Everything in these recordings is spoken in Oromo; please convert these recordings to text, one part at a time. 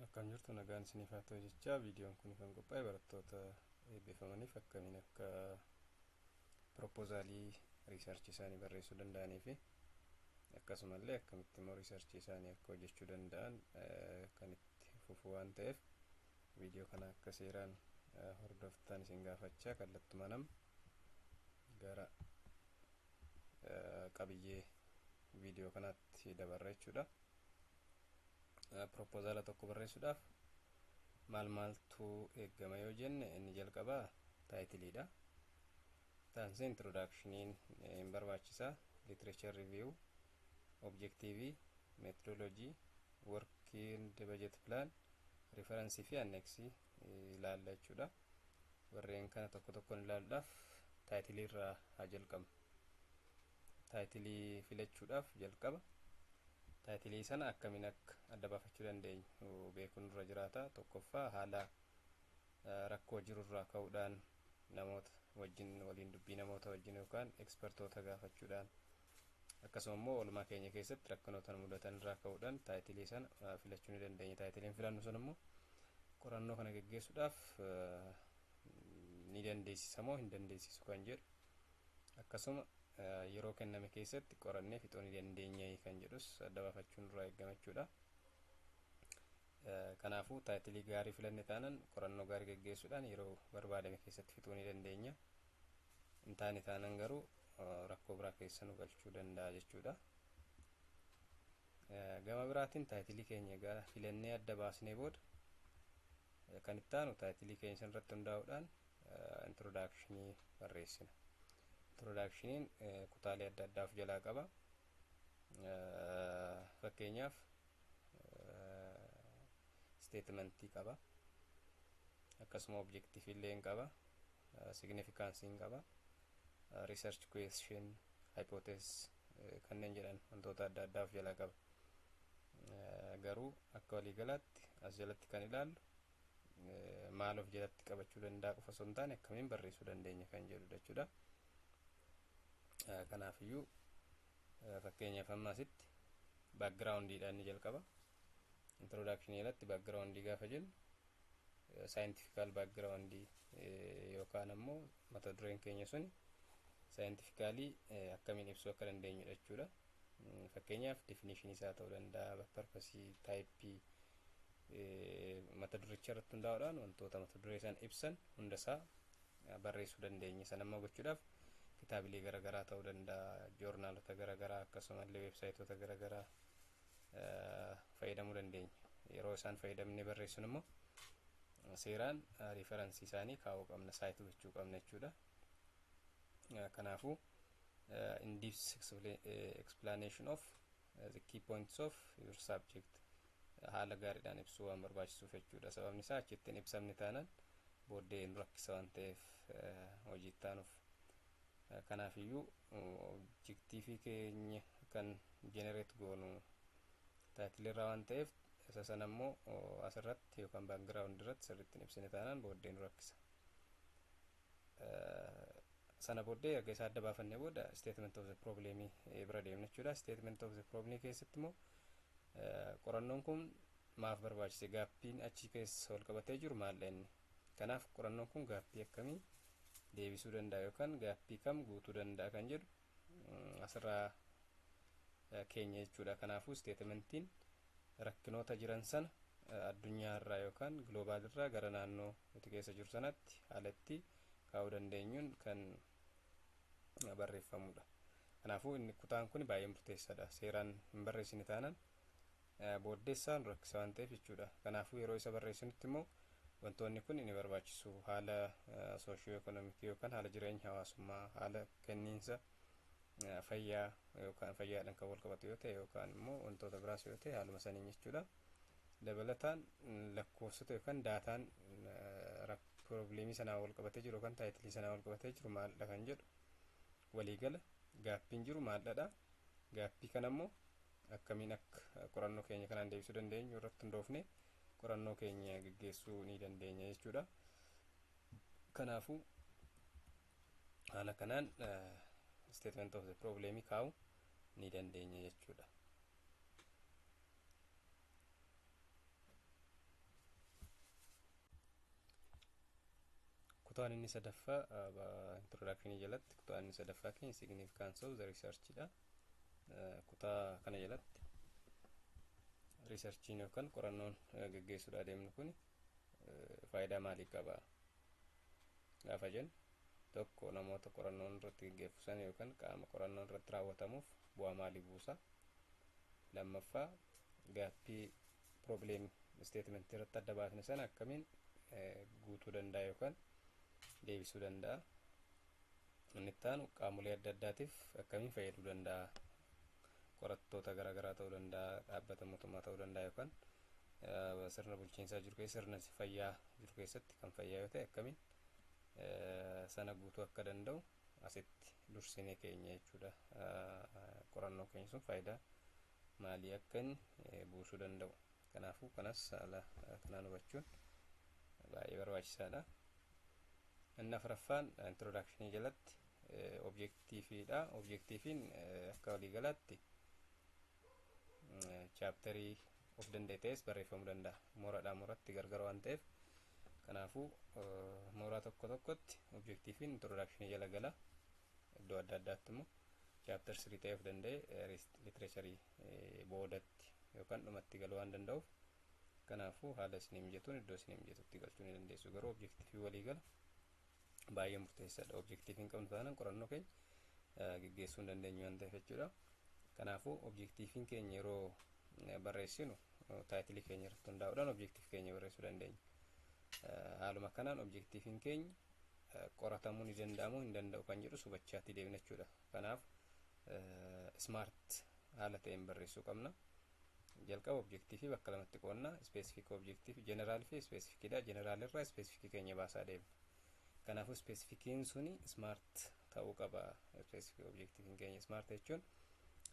Akkam jirtu, nagaan isiniif haa ta'u jechaa, viidiyoon kun kan qophaa'e barattoota eebbifamaniif akkamiin akka proposaalii researchii isaanii barreessuu danda'anii fi akkasumallee akkamitti immoo researchii isaanii akka hojjechuu danda'an kan itti fufu waan ta'eef, viidiyoo kana akka seeraan hordoftan isin gaafachaa, kallattuma nam gara qabiyyee viidiyoo kanaatti dabarra jechuudha. Proposaala tokko barreessuudhaaf maal maaltu eeggama yoo jenne, inni jalqabaa titleiidha. Taansee introductioniin hin barbaachisaa, literature review, objective, methodology, working budget plan, referencii fi annexii ilaalla jechuudha. Warreen kana tokko tokkoon ilaaluudhaaf titleii irraa haa jalqabnu. Titleii filachuudhaaf jalqaba titleii sana akkamiin akka adda baafachuu dandeenyu beekuun nurra jiraata. Tokkoffaa, haala rakkoo jirurraa ka'uudhaan namoota wajjin waliin dubbii, namoota wajjin yookaan expertoota gaafachuudhaan, akkasuma immoo oolmaa keenya keessatti rakkinoota mudatan irraa ka'uudhaan titleii sana filachuu ni dandeenya. Titleiin filannu sun immoo qorannoo kana geggeessuudhaaf ni dandeessisa moo hin dandeessisu kan jedhu, akkasuma yeroo kenname keessatti qorannee fixuu ni dandeenya kan jedhus adda baafachuun irraa eegama jechuudha. Kanaafuu titleii gaarii filanne taanaan qorannoo gaarii geggeessuudhaan yeroo barbaadame keessatti fixuu ni dandeenya. Hin taane taanaan garuu rakkoo biraa keessa nu galchuu danda'a jechuudha. Gama biraatiin titleii keenya egaa filannee adda baasnee booda, kan itti aanu titleii keenya irratti hundaa'uudhaan introductionii barreessina. Introductioniin kutaalee adda addaa of jalaa qaba. Fakkeenyaaf, statementii qaba, akkasuma objective illee hin qaba, significance hin qaba, research question, hypothesis kanneen jedhan wantoota adda addaa of jalaa qaba. Garuu akka waliigalaatti as jalatti kan ilaallu maal of jalatti qabachuu danda'a qofa osoo hin taane, akkamiin barreessuu dandeenya kan jedhudha jechuudha. Kanaafiyyuu fakkeenyaaf amma asitti backgroundiidhaan ni jalqaba. Introduction jalatti backgroundii gaafa jennu, scientifical backgroundii yookaan ammoo mata dureen keenya suni scientifically akkamiin ibsuu akka dandeenyudha jechuudha. Fakkeenyaaf, definition isaa ta'uu danda'a, purposeii, typeii, mata duricha irratti hundaa'uudhaan wantoota mata duree san ibsan hundasaa barreessuu dandeenya. Sana immoo gochuudhaaf kitaabilee garaagaraa ta'uu danda'a, joornaalota garaagaraa, akkasumallee websiteoota garaagaraa fayyadamuu dandeenya. Yeroo isaan fayyadamnee barreessun immoo seeraan referenceii isaanii kaa'uu qabna, cite gochuu qabna jechuudha. Kanaafuu in depth explanation of the key points of your subject haala gaariidhaan ibsuu waan barbaachisuuf jechuudha. Sababni isaa achitti hin ibsamne taanaan booddee nu rakkisa waan ta'eef hojii itti aanuuf. Kanaafiyyuu objectiveii keenya kan generate goonu titleirraa waan ta'eef, isa sana immoo asirratti yookaan background irratti sirriitti hin ibsine taanaan booddee nu rakkisa. Sana booddee erga isaa adda baafannee booda statement of the problem bira deemna jechuudha. Statement of the problem keessatti immoo qorannoon kun maaf barbaachise, gapiin achi keessa wal qabatee jiru maal inni, kanaaf qorannoon kun gapii akkamii deebisuu danda'a yookaan gapii kam guutuu danda'a kan jedhu asirraa keenya jechuudha. Kanaafuu statementiin rakkinoota jiran sana addunyaa irraa yookaan global irraa gara naannoo nuti keessa jiru sanatti haala itti kaa'uu dandeenyuun kan barreeffamudha. Kanaafuu inni kutaan kun baay'ee murteessaadha. Seeraan hin barreessine taanaan booddeessaan rakkisa waan ta'eef jechuudha. Kanaafuu yeroo isa barreessinutti immoo wantoonni kun ni barbaachisu. Haala socio economicii yookaan haala jireenya hawaasummaa, haala kenniinsa fayyaa yookaan fayyaadhaan kan wal qabatu yoo ta'e, yookaan immoo wantoota biraas yoo ta'e, haaluma saniin jechuudha. Dabalataan lakkoofsota yookaan dataan problemii sanaa wal qabatee jiru yookaan titleii sanaa wal qabatee jiru maalidha kan jedhu, waliigala gapiin jiru maalidha, gapii kana immoo akkamiin akka qorannoo keenya kanaan deebisuu dandeenyu irratti hundoofne qorannoo keenya geggeessuu ni dandeenya jechuudha. Kanaafuu haala kanaan statement of the problem kaa'uu ni dandeenya jechuudha. Kutaan inni sadaffaa, introductionii jalatti kutaan inni sadaffaa keenya significance of the research dha. Kutaa kana jalatti researchiin yookaan qorannoon geggeessuudhaa deemnu kun faayidaa maalii qaba gaafa jennu, tokko namoota qorannoon irratti geggeeffu sana yookaan qaama qorannoon irratti raawwatamuuf bu'aa maalii buusa? Lammaffaa, gaaffii problem statement irratti adda baasne sana akkamiin guutuu danda'a yookaan deebisuu danda'a? Inni itti aanu qaamolee adda addaatiif akkamiin fayyaduu danda'a? Qorattoota garaagaraa ta'uu danda'a, dhaabbata mootummaa ta'uu danda'a, yookaan sirna bulchiinsaa jiru keessa, sirna fayyaa jiru keessatti kan fayyaa yoo ta'e akkamiin sana guutuu akka danda'u asitti dursinee keenya jechuudha. Qorannoo keenya sun faayidaa maalii akka inni buusuu danda'u. Kanaafuu kanas haala kanaan hubachuun baay'ee barbaachisaadha. Inni afuraffaan introductionii jalatti objectiveiidha. Objectiveiin akka waliigalaatti chapterii of danda'e ta'es barreeffamuu danda'a. Mooraadhaa mooratti gargar waan ta'eef, kanaafuu mooraa tokko tokkotti objectiveiin introductionii jala gala. Iddoo adda addaatti immoo chapter 3 ta'ee of danda'e literatureii boodatti yookaan dhumatti galuu waan danda'uuf, kanaafuu haala isinii mijatuun iddoo isinii mijatutti galchuu ni dandeessu. Garuu objectiveii waliigala baay'ee murteessaadha. Objectiveii hin qabnu taanaan qorannoo keenya geggeessuu hin dandeenyu waan ta'eef jechuudha. Kanaafuu objectiveiin keenya yeroo barreessinu titleii keenya irratti hundaa'uudhaan objectiveii keenya barreessuu dandeenya. Haaluma kanaan objectiveiin keenya qoratamuu ni danda'amu hin danda'u kan jedhu hubachaatti deemna jechuudha. Kanaaf smart haala ta'een barreessuu qabna. Jalqaba objectiveii bakka lamatti qoonna: specific objectiveii, general fi specificiidha. General irraa specificii keenya baasaa deemna. Kanaafuu specificiin suni smart ta'uu qaba. Specific objectiveiin keenya smart jechuun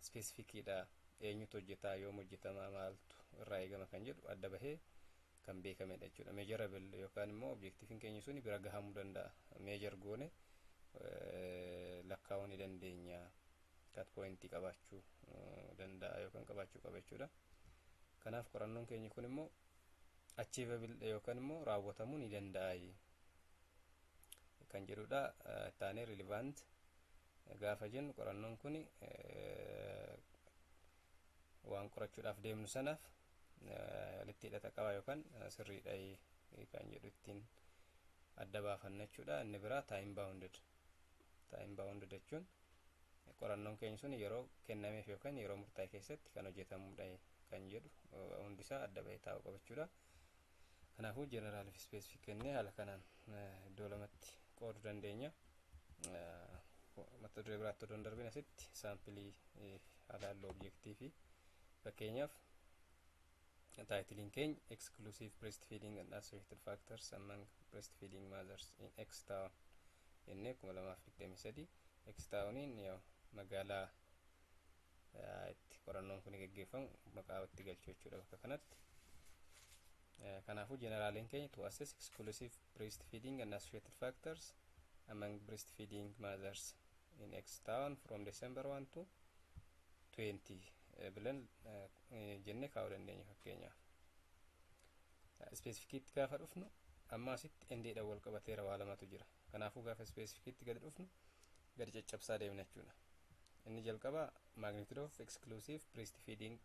specificiidha. Eenyutu hojjetaa, yoom hojjetamaa, maaltu irraa eegama kan jedhu adda bahee kan beekamedha jechuudha. Measurable yookaan immoo objectiveiin keenya suni bira gahamuu danda'a. Measure goone lakkaa'uu ni dandeenya. Cut pointii qabaachuu danda'a yookaan qabaachuu qaba jechuudha. Kanaaf qorannoon keenya kun immoo achievable yookaan immoo raawwatamuu ni danda'a kan jedhudha. Ittaanee relevant gaafa jennu, qorannoon kun waan qorachuudhaaf deemnu sanaaf walitti hidhata qaba yookaan sirriidha kan jedhu ittiin adda baafanna jechuudha. Inni biraa time bounded. Time bounded jechuun qorannoon keenya sun yeroo kennameef yookaan yeroo murtaa'e keessatti kan hojjetamudha kan jedhu hundisaa adda bahee taa'u qaba jechuudha. Kanaafuu general fi specific kennee haala kanaan iddoo lamatti qooduu dandeenya. Mata duree biraatti odoo hin darbin asitti sampleii haala halluu objectiveii, fakkeenyaaf titleiin keenya "Exclusive breastfeeding and associated factors among breastfeeding mothers in X town" jennee 2023. X towniin magaalaa itti qorannoon kun geggeeffamu maqaa itti galchuu jechuudha bakka kanatti. Kanaafuu generaaliin keenya "To assess exclusive breastfeeding and associated factors among breastfeeding mothers in X town from December 1 to 20" ብለን jennee kaa'uu dandeenya fakkeenyaaf. Specificiitti gaafa dhufnu, amma asitti andiidhaan wal qabateera, waa lamatu jira. Kanaafuu gaafa specificiitti gadi dhufnu gadi caccabsaa deemna jechuudha. Inni jalqabaa magnitude of exclusive breastfeeding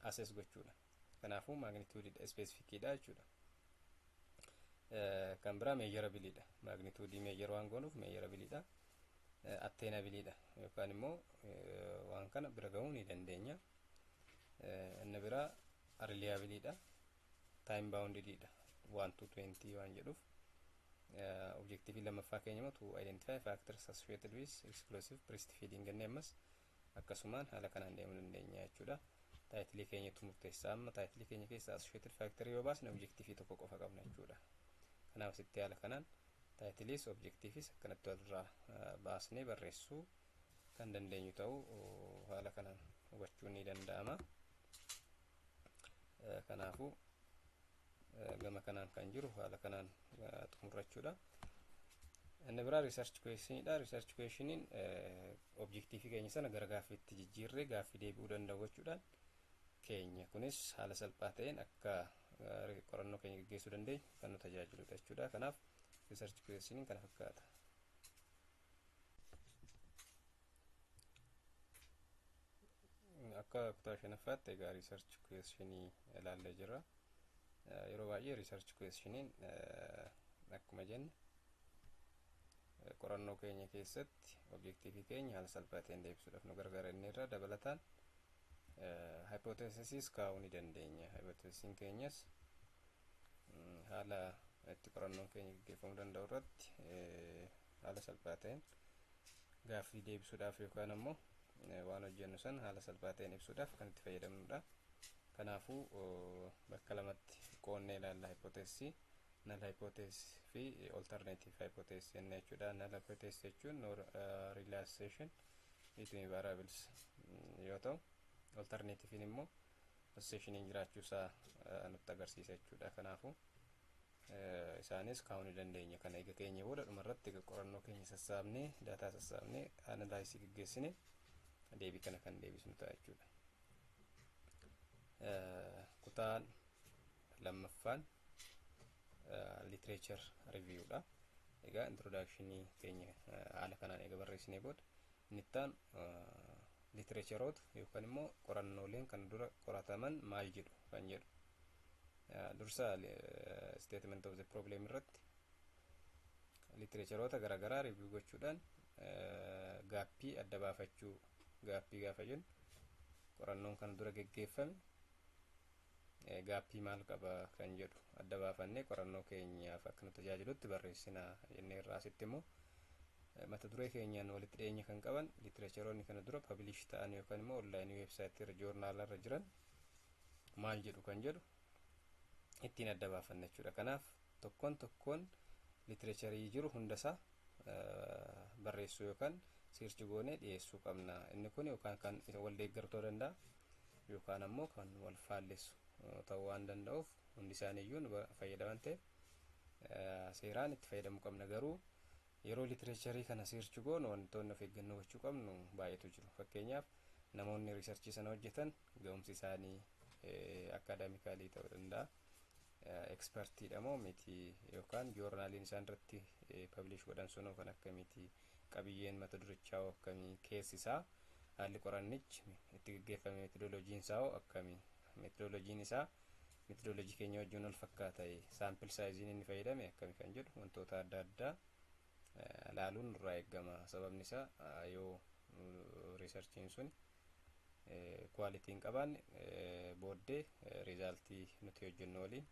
assess gochuudha. Kanaafuu magnitude specificiidha jechuudha. Kan biraa measurableiidha. Magnitudeii measure waan goonuuf measurableiidha. Attainableiidha yookaan immoo waan kana bira gahuu ni dandeenya. Inni biraa reliableiidha. Time boundediidha. 1 to 20 waan jedhuuf. Objectiveii lammaffaa keenya immoo "To identify factors associated with exclusive breastfeeding" jennee ammas akkasumaan haala kanaan deemuu dandeenya jechuudha. Titleii keenyatu murteessaa. Amma titleii keenya keessa associated factor yoo baasne objectiveii tokko qofa qabna jechuudha. Kanaaf asitti haala kanaan titleiis objectiveiis akkanatti walirraa baasnee barreessuu kan dandeenyu ta'uu haala kanaan hubachuun ni danda'ama. Kanaafuu gama kanaan kan jiru haala kanaan xumurrachuudha. Inni biraa research questioniidha. Research questioniin objectiveii keenya sana gara gaaffiitti jijjiirree gaaffii deebi'uu danda'u gochuudhaan keenya kunis haala salphaa ta'een akka qorannoo keenya geggeessuu dandeenyu kan nu tajaajiludha jechuudha. Kanaaf Research questioniin kana fakkaata. Akka kutaa shanaffaatti egaa research questionii ilaallee jirra. Yeroo baay'ee research questioniin, akkuma jenne, qorannoo keenya keessatti objectiveii keenya haala salphaa ta'een deebisuudhaaf nu gargaara. Inni irra dabalataan hypothesis kaa'uu ni dandeenya. Hypothesisiin keenyas haala itti qorannoon keenya gaggeeffamuu danda'u irratti haala salphaa ta'een gaaffii deebisuudhaaf yookaan ammoo waan hojjennu san haala salphaa ta'een ibsuudhaaf kan itti fayyadamnudha. Kanaafuu bakka lamatti qoonnee ilaalla hypothesisii: null hypothesis fi alternative hypothesis jennee jechuudha. Null hypothesis jechuun no relation between variables yoo ta'u, alternativein immoo associationiin jiraachuusaa nutti agarsiisa jechuudha. Kanaafuu isaanis kaa'uu ni dandeenya. Kana eega keenya booda, dhumarratti qorannoo keenya sassaabnee, daataa sassaabnee, analysisii gaggeessine, deebii kana kan deebisnu ta'a jechuudha. Kutaan lammaffaan literature reviewdha. Egaa introductionii keenya haala kanaan eega barreessinee booda, inni itti aanu literatureoota yookaan immoo qorannooleen kan dura qorataman maal jedhu kan jedhu. Dursa statement of the problem irratti literatureoota garaagaraa review gochuudhaan gapii adda baafachuu. Gapii gaafa jennu, qorannoon kan dura geggeeffame gapii maal qaba kan jedhu adda baafannee qorannoo keenyaaf akka nu tajaajilutti barreessina jennee. Irraa asitti immoo mata duree keenyaan walitti dhiyeenya kan qaban literatureoonni kana dura publish ta'an yookaan immoo onlineii websiteii irra, journala irra jiran maal jedhu kan jedhu ittiin adda baafanna jechuudha. Kanaaf tokkoon tokkoon literatureii jiru hundasaa barreessuu yookaan search goonee dhiyeessuu qabna. Inni kun yookaan kan wal deeggaru ta'uu danda'a yookaan ammoo kan wal faallessu ta'uu waan danda'uuf, hundi isaaniiyyuu nu fayyadaman ta'e seeraan itti fayyadamuu qabna. Garuu yeroo literatureii kana search goonu wantoonni of eeggannoo gochuu qabnu baay'eetu jiru. Fakkeenyaaf, namoonni researchii sana hojjetan ga'umsi isaanii academically ta'uu danda'a. Expertiidha moo miti, yookaan journaliin isaan irratti publish godhan sunoo kan akkamiiti, qabiyyeen mata durichaa akkamii, keessi isaa haalli qorannichi itti gaggeeffame, methodologyiin isaa hoo akkamii, methodologyiin isaa methodologyii keenya wajjin wal fakkaata, sample sizeiin inni fayyadame akkamii kan jedhu wantoota adda addaa laaluun nurraa eegama. Sababni isaa, yoo researchiin sun quality hin qabaanne, booddee resultii nuti hojjennu waliin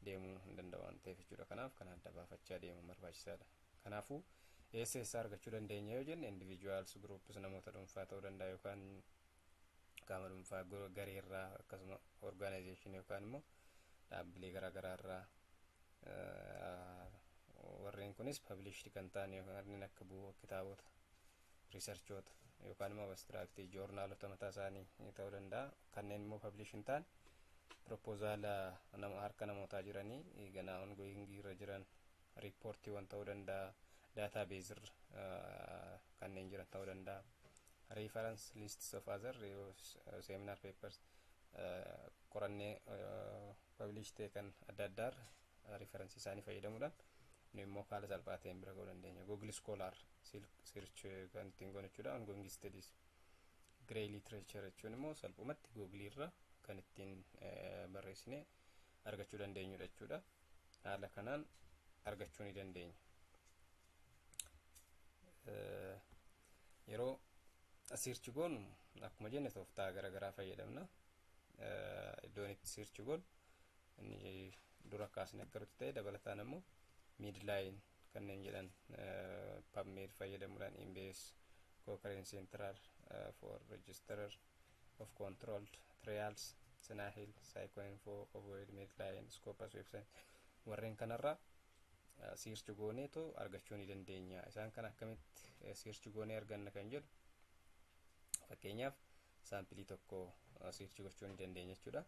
deemuu hin danda'u waan ta'eef jechuudha. Kanaaf kan adda baafachaa deemuun barbaachisaadha. Kanaafuu eessa eessaa argachuu dandeenya yoo jenne, individuals, groups, namoota dhuunfaa ta'uu danda'a yookaan qaama dhuunfaa, gareerraa, akkasuma organization yookaan immoo dhaabbilee garaagaraa irraa. Warreen kunis published kan ta'an yookaan akka bu'aa kitaabota, researchoota yookaan immoo abstractii, journalota mataa isaanii ta'uu danda'a. Kanneen immoo publish hin taane, proposala nama harka namootaa jiranii ganaa ongoing irra jiran, reportiiwwan ta'uu danda'a, database irra kanneen jiran ta'uu danda'a, reference lists of other seminar papers, qorannee publish ta'e kan adda addaarra referenceii isaanii fayyadamuudhaan nu immoo haala salphaa ta'een bira ga'uu dandeenya. Google Scholar search kan ittiin goonu jechuudha. Ongoing studies, grey literature jechuun immoo salphumatti Google irra kan ittiin barreessinee argachuu dandeenyudha jechuudha. Haala kanaan argachuu ni dandeenya. Yeroo search goonu, akkuma jenne, tooftaa garaagaraa fayyadamna. Iddoon itti search goonu inni dura kaasne akka nuti ta'e, dabalataan ammoo Medline kanneen jedhan, PubMed fayyadamuudhaan, Embase, Cochrane Central for Register of Controlled Trials, CINAHL, PsycINFO, Ovid, Medline, Scopus website, warreen kanarraa search gooneetu argachuu ni dandeenya. Isaan kana akkamitti search goonee arganna kan jedhu, fakkeenyaaf sampleii tokko search gochuu ni dandeenya jechuudha.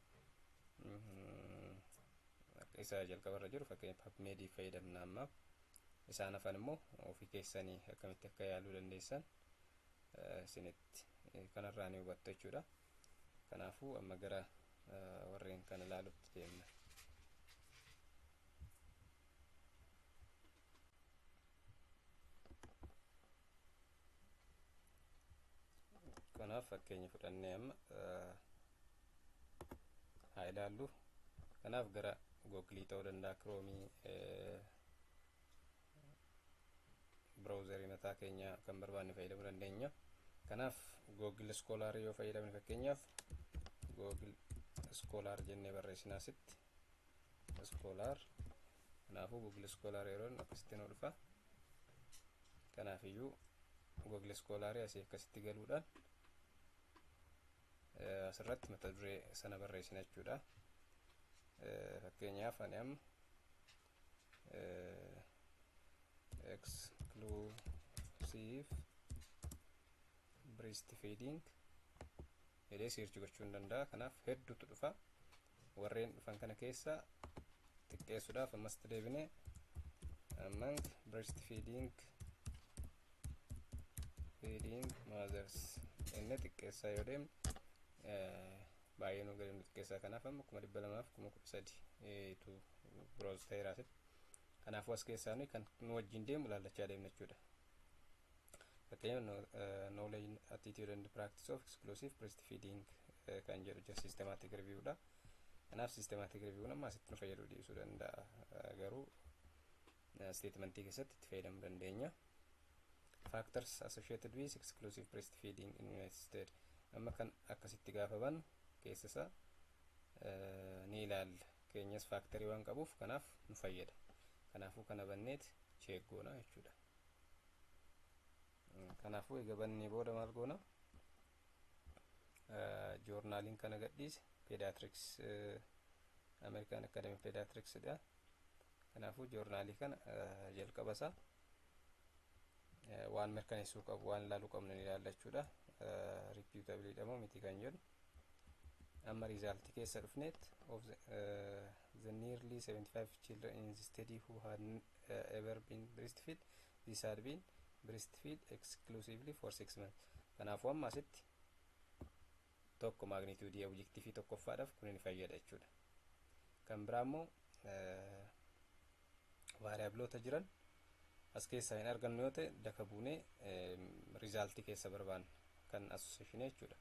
Isa jalqabarra jiru, fakkeenya PubMedii fayyadamna ammaaf. Isaan hafan immoo ofii keessanii akkamitti akka yaaluu dandeessan isinitti kanarraa ni hubattu jechuudha. Kanaafuu amma gara warreen kana ilaalutti deemna. Kanaaf fakkeenya fudhannee amma haa ilaallu. Kanaaf gara Google ta'uu danda'a, Chrome, browserii mataa keenya kan barbaanne fayyadamuu dandeenya. Kanaaf Google Scholar yoo fayyadamne, fakkeenyaaf Google Scholar jennee barreessina asitti Scholar. Kanaafuu Google Scholar yeroo akkasitti nu dhufa. Kanaafiyyuu Google Scholar asii akkasitti galuudhaan asirratti mata duree sana barreessina jechuudha. Fakkeenyaaf ani amma "exclusive breastfeeding" jedhee search gochuu hin danda'a. Kanaaf hedduutu dhufa. Warreen dhufan kana keessa xiqqeessuudhaaf ammas deebinee "among breastfeeding feeding mothers" inni xiqqeessaa yoo deemne baay'ee nu gadi nu xiqqeessaa. Kanaaf amma 213,013 browse ta'eera asitti. Kanaafuu as keessaa nuyi kan nu wajjin deemu ilaallachaa deemna jechuudha. Fakkeenyaaf "knowledge, attitude and practice of exclusive breastfeeding" kan jedhu jira, systematic review dha. Kanaaf systematic review amma asitti nu fayyaduu dhiisuu danda'a, garuu statementii keessatti itti fayyadamuu dandeenya. "Factors associated with exclusive breastfeeding in United States" amma kan akkasitti gaafa bannu keessa isaa ni ilaalla. Keenyas factorii waan qabuuf kanaaf nu fayyada. Kanaafuu kana banneet check goona jechuudha. Kanaafuu egaa bannee booda maal goona? Journaliin kana gadhiise Pediatrics, American Academy Pediatrics dha. Kanaafuu journalii kana jalqaba isaa waan mirkaneessuu qabu, waan ilaaluu qabnu ni ilaalla jechuudha. Reputableii dha moo miti kan jedhu. Amma resultii keessa dhufneet of the nearly 75 children in the study who had ever been breastfeed, this had been breastfeed exclusively for 6 months. Kanaafuu amma asitti tokko magnitudeii objectiveii tokkoffaadhaaf kun ni fayyada jechuudha. Kan biraa immoo variableoota jiran as keessaa hin argannu yoo ta'e, daka buunee resultii keessa barbaanna kan associationii jechuudha.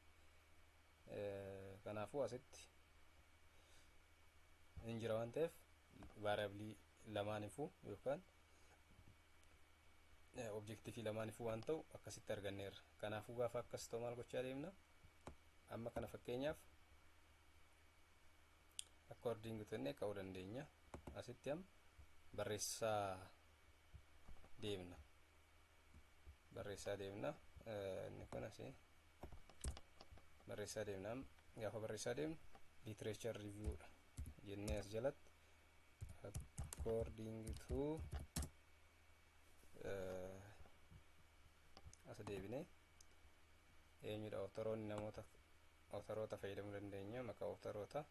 Kanaafuu asitti hin jira waan ta'eef variableii lamaanifuu yookaan objectiveii lamaanifuu waan ta'u akkasitti arganneerra. Kanaafuu gaafa akkas ta'u maal gochaa deemna? Amma kana fakkeenyaaf according to jennee ka'uu dandeenya. Asitti amma barreessaa deemna. Barreessaa deemna. Inni kun asii barreessaa deemna. Gaafa barreessaa deemnu literature review dha jennee as jalatti according to as deebinee eenyudha authoroonni, namoota authoroota fayyadamuu dandeenya, maqaa authoroota.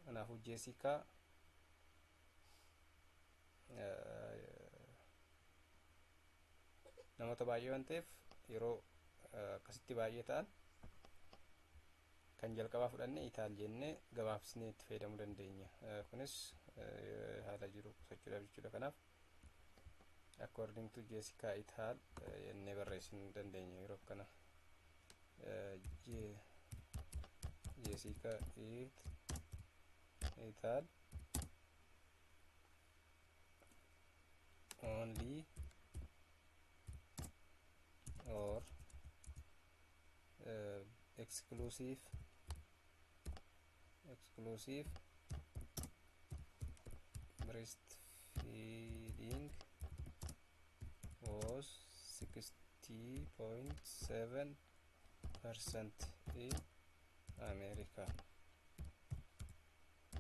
Kanaafuu Jessica namoota baay'ee waan ta'eef yeroo akkasitti baay'ee ta'an kan jalqabaa fudhanne et al jennee gabaabsinee itti fayyadamuu dandeenya. Kunis haala jiru qusachuudhaaf jechuudha. Kanaaf "according to Jessica et al" jennee barreessuu dandeenya yeroo akkana Jessica et al only or exclusive breastfeeding was 60.7% in America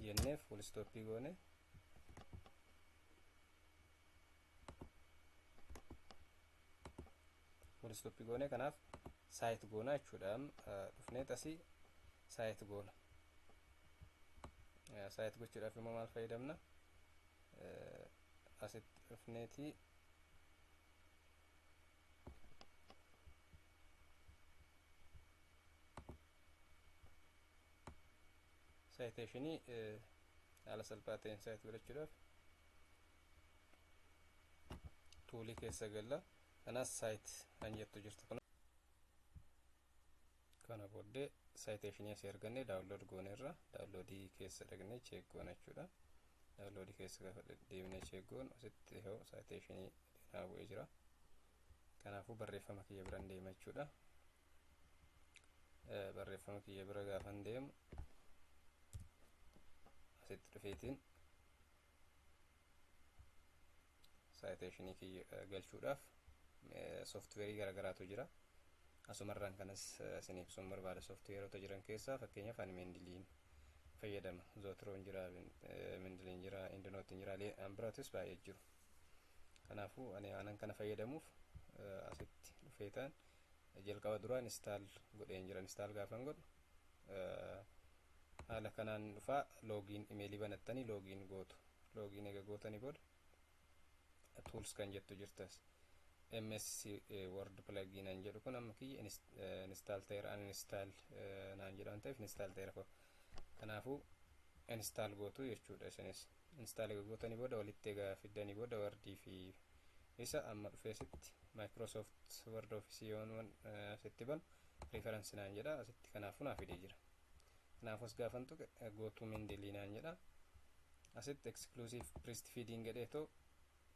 jennee full stopii goone. Full stopii goone. Kanaaf cite goona jechuudha. Dhufnee asii cite goona. Cite gochuudhaaf immoo maal fayyadamna? Asitti dhufneetii citationii haala salphaa ta'een cite godhachuudhaaf toolii keessa galla. Kanaas cite kan jettu jirtu kun Kana booddee citationii asii arganne download gooneerra. Downloadii keessa dhaqnee check goona jechuudha. Downloadii keessa gaafa deemnee check goonu, asitti yoo citationii naa bu'ee jira. Kanaafuu barreeffama kiyya biran deema jechuudha. Barreeffama kiyya bira gaafan deemu, asitti dhufeetiin citationii kiyya galchuudhaaf softwareii garaagaraatu jira. Asumarraan kanas isin ibsuun barbaada. Softwareota jiran keessaa, fakkeenyaaf, ani Mendeleyin fayyadama. Zoteroon jira, Mendeleyin jira, EndNoteiin jira, an biraatis baay'ee jiru. Kanaafuu ani aanan kana fayyadamuuf asitti dhufeetaan jalqaba duraa install godheen jira. Install gaafan godhu haala kanaan dhufaa. Login emailii banattanii login gootu. Login eega gootanii booda tools kan jettu jirtas. MS Word plugin an jedhu kun amma kiyya install ta'eera. An install naan jedhu waan ta'eef install ta'eera koo. Kanaafuu install gootu jechuudha. Isinis install eega gootanii booda, walitti egaa fiddanii booda, Wordii fi isa amma dhufee asitti Microsoft Word Office yoon asitti banu reference naan jedha asitti. Kanaafuu naa fidee jira. Kanaafuu as gaafan tuqe go to Mendeley naan jedha. Asitti exclusive breastfeeding jedheetoo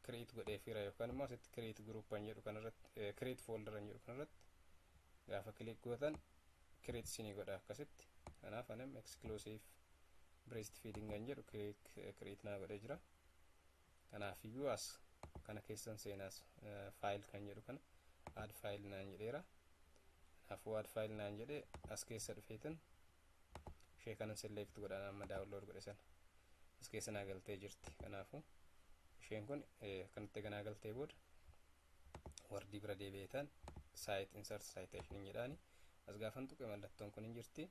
create godhee fira, yookaan immoo asitti create group an jedhu kanarratti, create folder an jedhu kanarratti gaafa click gootan create sinii godha akkasitti. Kanaaf anim exclusive breastfeeding an jedhu create naa godhee jira. Kanaafiyyuu as kana keessan seenaas file kan jedhu kana add file naan jedheera. Kanaafuu add file naan jedhe. As keessa dhufeetin ishee kana select godhan, amma download godhe sana as keessa naa galtee jirti. Kanaafuu isheen kun akkanatti ganaa galtee booda Wordii bira deebi'eetaan cite, insert citation jedhaani. As gaafan tuqe mallattoon kun hin jirti.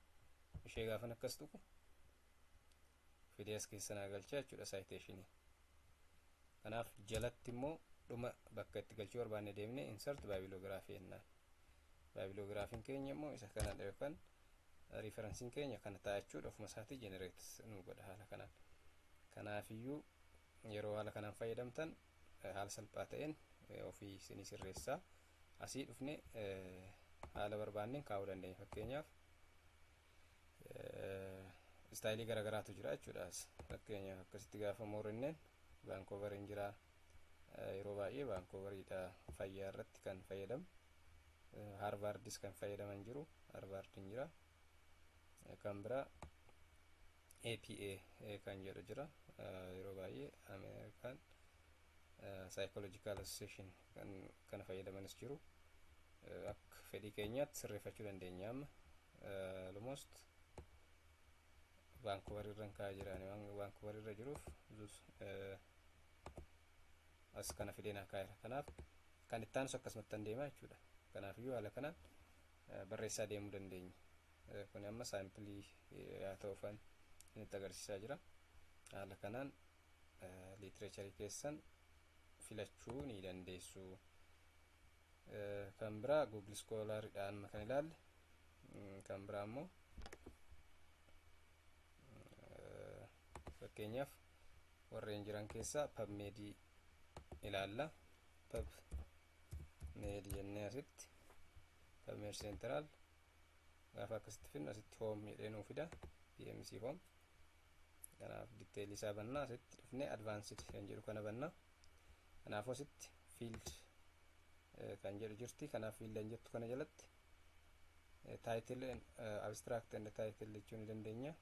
Ishee gaafan akkas tuqu fidee as keessa naa galchaa jechuudha citationii. Kanaaf jalatti immoo dhuma bakka itti galchuu barbaanne deemnee insert bibliography jennaan. Bibliographyn keenya immoo isa kanadha, yookaan referenceiin keenya kana ta'a jechuudha. Ofuma isaatii generate nu godha haala kanaan. Kanaafiyyuu yeroo haala kanaan fayyadamtan haala salphaa ta'een ofii isinii sirreessaa. Asii dhufne haala barbaanneen kaa'uu dandeenya. Fakkeenyaaf styleii garaagaraatu jira jechuudha. Fakkeenyaaf akkasitti gaafa moorinneen Vancouveriin jira. Yeroo baay'ee Vancouveriidha fayyaa irratti kan fayyadamu. Harvardis kan fayyadaman jiru. Harvardiin jira. Kan biraa APA kan jedhu jira. Yeroo baay'ee Ameerikaan Psychological Association kan kana fayyadamanis jiru. Akka fedhii keenyaatti sirreeffachuu dandeenya. Amma almost Vancouver irra kaa'aa jirani. Waan Vancouver irra jiruuf as kana fidee naa kaa'eera. Kanaaf kan itti aanus akkasumatti deemaa jechuudha. Kanaafiyyuu haala kanaan barreessaa deemuu dandeenya. Kun amma sampleii haa ta'u fan isinitti agarsiisaa jira. Haala kanaan literatureii keessan filachuu ni dandeessu. Kan biraa Google Scholaridhaan kan ilaalle. Kan biraa immoo fakkeenyaaf warreen jiran keessaa PubMedii ilaalla. PubMed jennee asitti PubMed Central gaafa akkasitti finnu, asitti home jedhee nuu fida, PMC home. Kanaaf detailii isaa bannaa, asitti dhufnee advanced kan jedhu kana bannaa. Kanaafuu asitti field kan jedhu jirti. Kanaaf field kan jettu kana jalatti title, abstract and title jechuu ni dandeenya.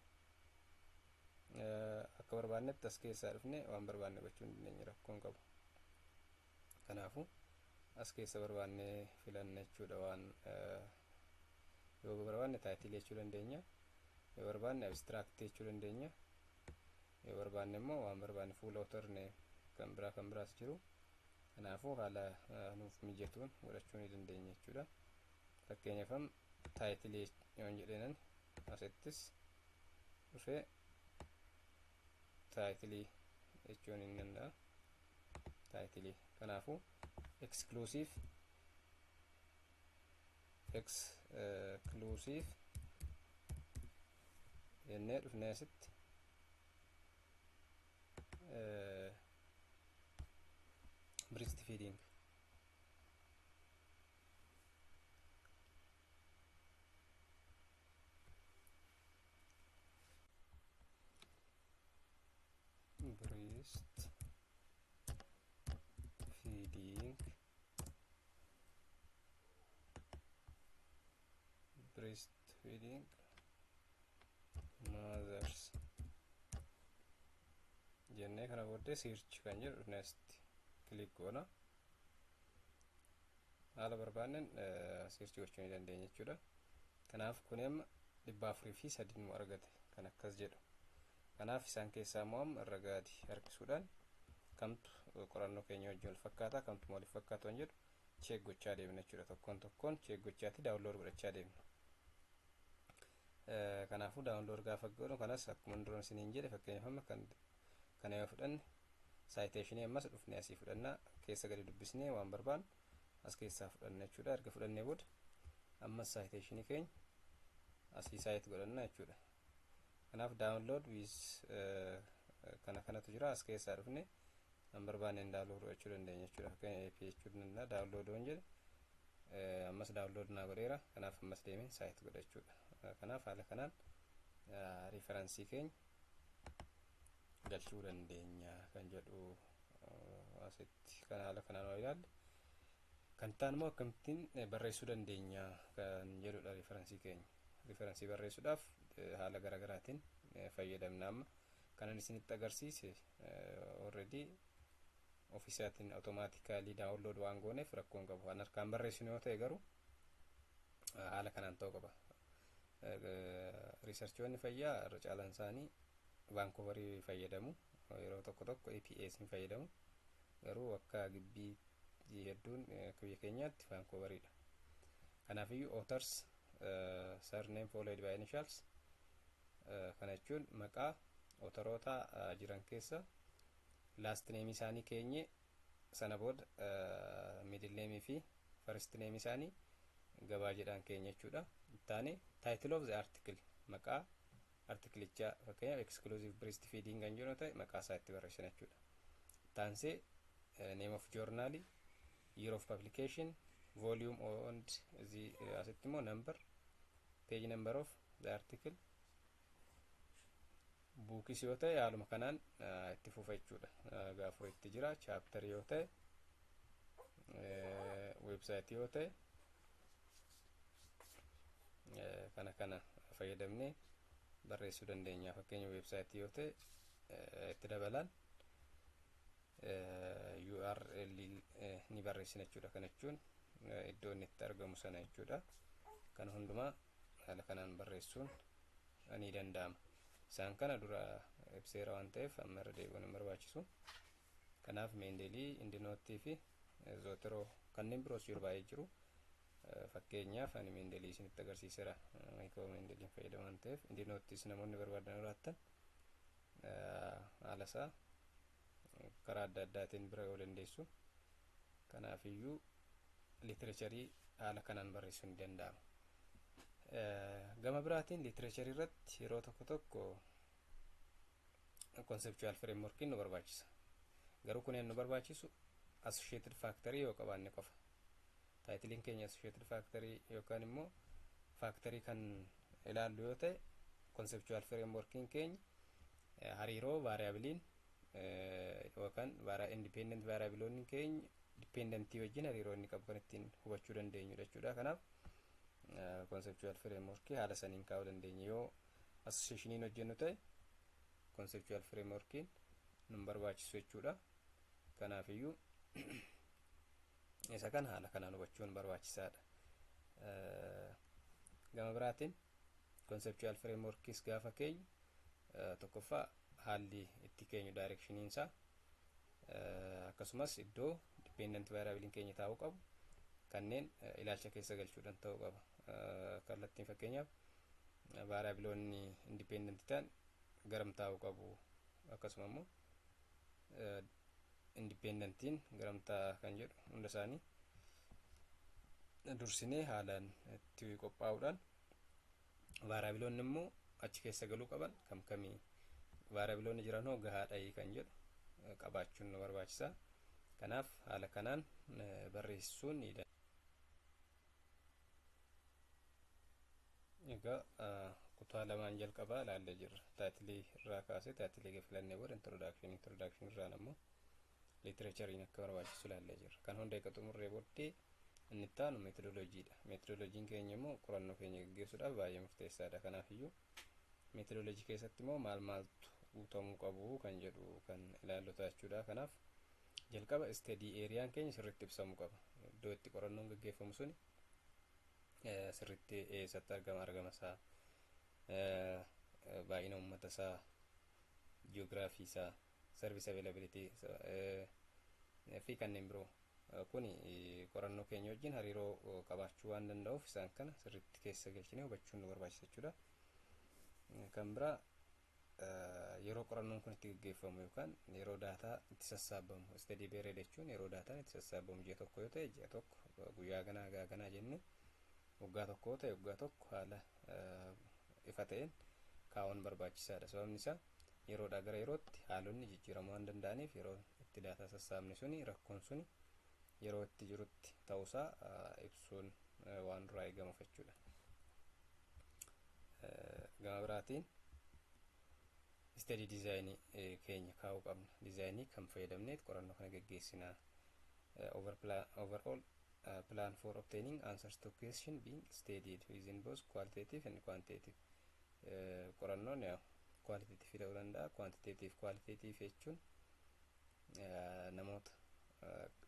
Akka barbaannetti as keessaa dhufne waan barbaanne gochuu ni dandeenya, rakkoon qabu. Kanaafuu as keessa barbaanne filanna jechuudha. Waan yoo barbaanne title jechuu dandeenya, yoo barbaanne abstract jechuu dandeenya, yoo barbaanne immoo waan barbaanne full author kan biraa kan biraas jiru. Kanaafuu haala nuuf mijatuun godhachuu ni dandeenya jechuudha. Fakkeenyaaf titleii yoon jedheenan, asittis dhufee titleii jechuun ni danda'a, titleii. Kanaafuu exclusive jennee dhufnee asitti breast feeding Breast feeding breastfeeding mothers jennee, kana booddee search kan jedhu next click goona. Haala barbaanneen search gochuu ni dandeenya jechuudha. Kanaaf kun amma 403 nu argate kan akkas jedhu. Kanaaf isaan keessaa immoo amma irra gadi harkisuudhaan kamtu qorannoo keenya wajjin wal fakkaata, kamtu waliif fakkaatu kan jedhu check gochaa deemna jechuudha. Tokkoon tokkoon check gochaati download godhachaa deemna. Kanaafuu download gaafa godhu kanas akkuma duraan isiniin jedhe, fakkeenyaaf amma kan kana yoo fudhanne, citationii ammas dhufnee asii fudhannaa, keessa gadi dubbisnee waan barbaannu as keessaa fudhanna jechuudha. Erga fudhannee booda ammas citationii keenya asii cite godhanna jechuudha. Kanaaf download with kana kanatu jira. As keessaa dhufne kan barbaanneen download godhachuu dandeenya jechuudha. Fakkeenya AP jechuu danda'a. Download yoon jedhe ammas download naa godheera. Kanaaf ammas deemeen cite godha jechuudha. Kanaaf haala kanaan referenceii keenya galchuu dandeenya kan jedhu asitti kan haala kanaan yoo ilaalle, kan ta'an immoo akkamittiin barreessuu dandeenya kan jedhudha. Referenceii keenya, referenceii barreessuudhaaf haala garaagaraatiin fayyadamna. Amma kanan isinitti agarsiise already ofiisaatiin automatically download waan gooneef rakkoon qabu. Kan harkaan barreessinu yoo ta'e garuu haala kanaan ta'uu qaba. Researchoonni fayyaa irra caalaan isaanii Vancouverii fayyadamu, yeroo tokko tokko APAs ni fayyadamu, garuu akka gibbii hedduun akka biyya keenyaatti Vancouveriidha. Kanaafiyyuu authors surname followed by initials, kana jechuun maqaa authoroota jiran keessa last name isaanii keenye, sana booda middle name fi first name isaanii gabaajeedhaan keenya jechuudha. Ittaane title of the article, maqaa artiklichaa, fakkeenyaaf exclusive breast feeding kan jedhu ta'e maqaa isaa itti barreessina jechuudha. Ittaansee name of journal, year of publication, volume and the asitti immoo number, page number of the article, bookis yoo ta'e haaluma kanaan itti fufa jechuudha. Gaafur itti jira, chapter yoo ta'e, website yoo ta'e, kana kana fayyadamnee barreessuu dandeenya. Fakkeenya website yoo ta'e itti dabalaan URL ni barreessina jechuudha. Kana jechuun iddoo inni itti argamu sana jechuudha. Kana hundumaa haala kanaan barreessuun ni danda'ama. Isaan kana dura ibseera waan ta'eef amma irra deebi'uun hin barbaachisu. Kanaaf Mendeley, EndNoteii fi Zotero kanneen biroos jiru, baay'ee jiru. Fakkeenyaaf ani Mendeley isinitti agarsiiseera. Maayikoo Mendeleyn fayyadamu waan ta'eef, EndNoteiis namoonni barbaadan jiraattan haala isaa karaa adda addaatiin bira ga'uu dandeessu. Kanaafiyyuu literatureii haala kanaan barreessuun ni danda'ama. Gama biraatiin literatureii irratti yeroo tokko tokko conceptual frameworkiin nu barbaachisa. Garuu kun nu barbaachisu associated factorii yoo qabaanne qofa. Titleiin keenya associated factorii yookaan immoo factorii kan ilaallu yoo ta'e, conceptual frameworkiin keenya hariiroo variableiin yookaan independent variableoonni keenya dependentii wajjin hariiroo inni qabu kan ittiin hubachuu dandeenyudha jechuudha. Kanaaf conceptual frameworkii haala saniin kaa'uu dandeenya. Yoo associationiin hojjennu ta'e conceptual frameworkiin nun barbaachisu jechuudha. Kanaafiyyuu isa kana haala kanaan hubachuun barbaachisaadha. Gama biraatiin conceptual frameworkiis gaafa keenyu, tokkoffaa haalli itti keenyu, directioniin isaa, akkasumas iddoo dependent variableiin keenya taa'uu qabu kanneen ilaalcha keessa galchuudhaan ta'uu qaba. Kallattiin fakkeenyaaf variableoonni independent ta'an garam taa'uu qabu, akkasuma immoo independentiin garam taa'a kan jedhu hunda isaanii dursinee haalaan itti qophaa'uudhaan, variableoonni immoo achi keessa galuu qaban kam kamii, variableoonni jiran hoo gahaadha kan jedhu qabaachuun nu barbaachisa. Kanaaf haala kanaan barreessuun ni danda'a. Egaa Kutaa lamaan jalqabaa ilaallee jirra. Title irraa kaasee, title eega filannee booda introduction, introduction irraan ammoo literatureiin akka barbaachisu ilaallee jirra. Kan hunda eega xumurree booddee inni itti aanu methodologydha. Methodologyn keenya immoo qorannoo keenya gaggeessuudhaaf baay'ee murteessaadha. Kanaafiyyuu methodology keessatti immoo maal maaltu guutamuu qabu kan jedhu kan ilaallu jechuudha. Kanaaf jalqaba study areaan keenya sirriitti ibsamuu qaba. Iddoo itti qorannoon gaggeeffamu suni sirriitti eessatti argama, argama isaa, baay'ina uummata isaa, geography isaa, service availability fi kanneen biroo kun qorannoo keenya wajjin hariiroo qabaachuu waan danda'uuf, isaan kana sirriitti keessa galchinee hubachuun nu barbaachisa jechuudha. Kan biraa yeroo qorannoon kun itti gaggeeffamu yookaan yeroo data itti sassaabamu, study period jechuun yeroo dataan itti sassaabamu, ji'a 1 yoo ta'e ji'a 1, guyyaa ganaa ganaa jenne, waggaa 1 yoo ta'e waggaa 1, haala ifa ta'een kaa'uun barbaachisaadha. Sababni isaa yeroodhaa gara yerootti haalonni jijjiiramuu waan danda'aniif, yeroo itti data sassaabne suni rakkoon suni yeroo itti jirutti ta'uusaa ibsuun waan duraa eegamuuf jechuudha. Gama biraatiin study design keenya kaa'uu qabna. Design kan fayyadamneet qorannoo kana geggeessinaa. Overall plan for obtaining answers to question being studied within both qualitative and quantitative. Qorannoon yaa qualitative ta'uu danda'a, quantitative. Qualitative jechuun namoota